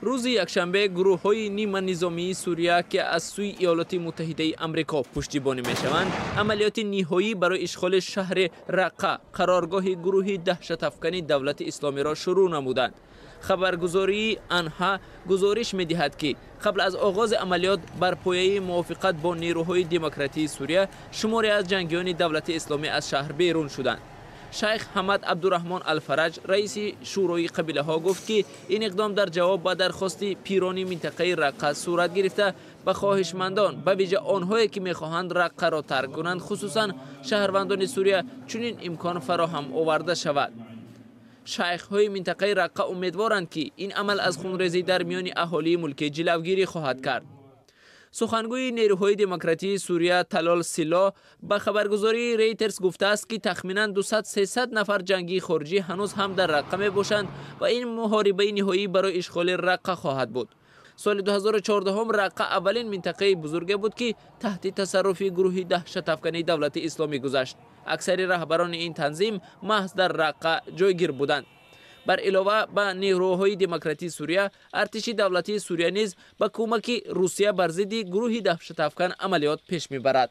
Рӯзи якшанбе гурӯҳҳои ниманизомии Сурия, ки аз сӯи Иёлоти Муттаҳидаи Амрико пуштибонӣ мешаванд, амалиёти ниҳоӣ барои ишғоли шаҳри Раққа, қароргоҳи гурӯҳи даҳшатафкани Давлати Исломиро шурӯъ намуданд. Хабаргузории АНХА гузориш медиҳад, ки қабл аз оғози амалиёт бар пояи мувофиқат бо нерӯҳои демократии Сурия шуморе аз ҷангиёни Давлати Исломӣ аз шаҳр берун шуданд. Шайх Ҳамад Абдураҳмон Алфараҷ, раиси шӯрои қабилаҳо, гуфт, ки ин иқдом дар ҷавоб ба дархости пирони минтақаи Раққа сурат гирифта, ба хоҳишмандон, ба вижа онҳое ки мехоҳанд Раққаро тарк кунанд, хусусан шаҳрвандони Сурия, чунин имкон фароҳам оварда шавад. Шайхҳои минтақаи Раққа умедворанд, ки ин амал аз хунрезӣ дар миёни аҳолии мулкӣ ҷилавгирӣ хоҳад кард. Сухангӯи нерӯҳои демократии Сурия Талол Силло ба хабаргузории Рейтерс гуфтааст, ки тахминан 200-300 нафар ҷангии хориҷӣ ҳанӯз ҳам дар Раққа мебошанд ва ин муҳорибаи ниҳоӣ барои ишғоли Раққа хоҳад буд. Соли 2014 Раққа аввалин минтақаи бузурге буд, ки таҳти тасарруфи гурӯҳи даҳшатафкани Давлати Исломӣ гузашт. Аксари раҳбарони ин танзим маҳз дар Раққа ҷойгир буданд. Бар илова ба нерӯҳои демократии Сурия, артиши давлатии Сурия низ ба кӯмаки Русия бар зидди гурӯҳи даҳшатафкан амалиёт пеш мебарад.